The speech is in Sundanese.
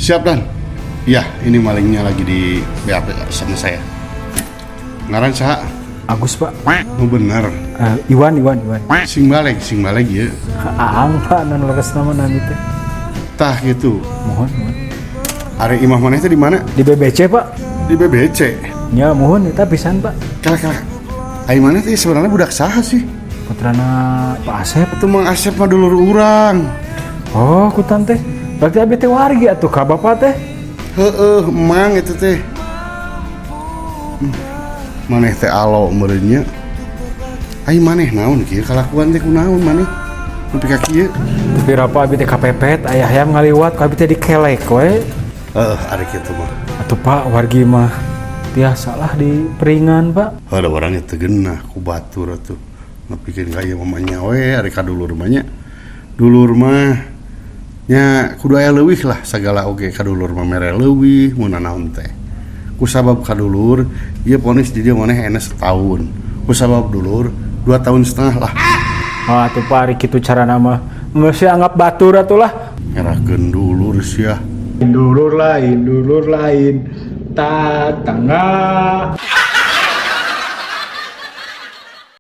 Siap, Dan. Ya, ini malingnya lagi di BAP sama saya. Ngaran saha? Agus, Pak. Oh, bener. Eh, Iwan, Iwan, Iwan. Sing baleg ya. Aang, Pak, nu leres nama nami teh. Tah gitu. Muhun, muhun. Ari imah maneh teh di mana? Di BBC, Pak. Di BBC. Ya, muhun eta pisan, Pak. Kala kala. Ari maneh teh sebenarnya budak saha sih? Putrana Pak Asep. Itu Mang Asep mah dulur urang. Oh, kutan teh. Berarti abi teh wargi atuh ka bapak teh. Heeh, emang itu teh. Maneh teh alo meureun nya. Ai maneh naon kieu kalakuan teh, kunaon maneh? Nepi ka kieu. Tapi rapa abi teh kapepet, aya hayam ngaliwat, ku abi teh dikelek we. Heuh, ari kitu mah. Atuh, Pak, wargi mah biasalah di peringan, Pak. Ada orangnya teu geunah ku batur atuh. Nepikeun ka ieu mamanya we ari ka dulur mah nya. Dulur mah nya kudu aya leuwih lah, sagala oge ka dulur mah mere leuwih mun naon teh. Ku sabab ka dulur, ieu vonis di dieu maneh enak setahun. Ku sabab dulur, 2,5 tahun lah. Ah, atuh Pak, ari kitu carana mah. Mesti anggap batur atuh lah. Ngerakeun dulur sia. Dulur lain, dulur lain. Tatangga.